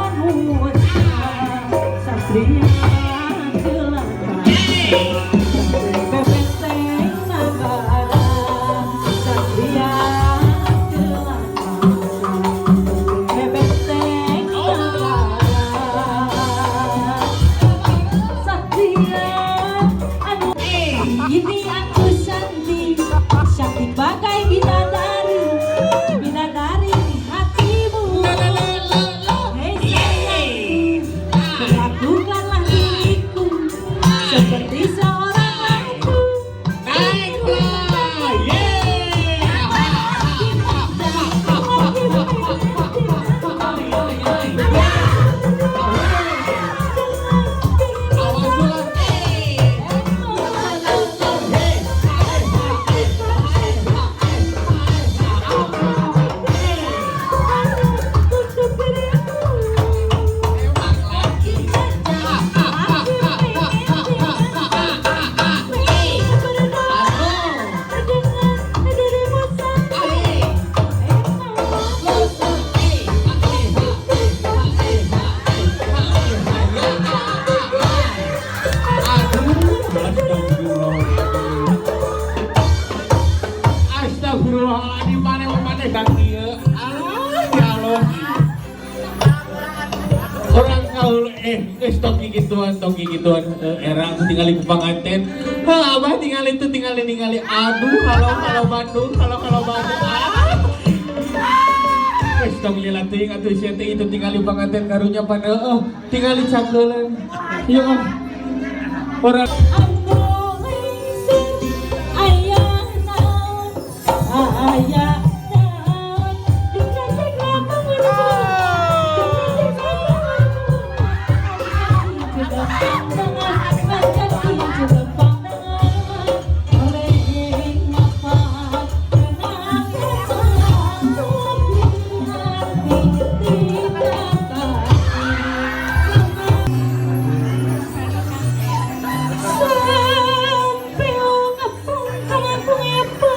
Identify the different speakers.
Speaker 1: Manusia Satria Jelata Sampai benteng negara. Satria Jelata Sampai benteng negara. Satria anu. Ini aku Santi, cantik bagai bidadari, bidadari di hatimu. Hei sayangku, perlakukanlah diriku seperti seorang ratu.
Speaker 2: Naiklah. Yeay.
Speaker 1: Lagi
Speaker 2: Awas ulah. Emang lagi. Aduh. Aduh, astagfirullah. Astagfirullahaladzim, mana mana kang ieu. Ah, ya Allah. Orang kaul geus tong gituan, tong gituan, erang tingali ku panganten. Hah, abah tingali itu, tingali ningali. Aduh, halo halo Bandung, halo halo Bandung. Ah. Geus tong lila teuing atuh sia teh itu tingali panganten karunya pan heueuh, tingali cakeuleun. Ieu ah. Orang
Speaker 1: Ayah naon, ayah naon, dina segala. Sampai ngepung ngepung ngepung.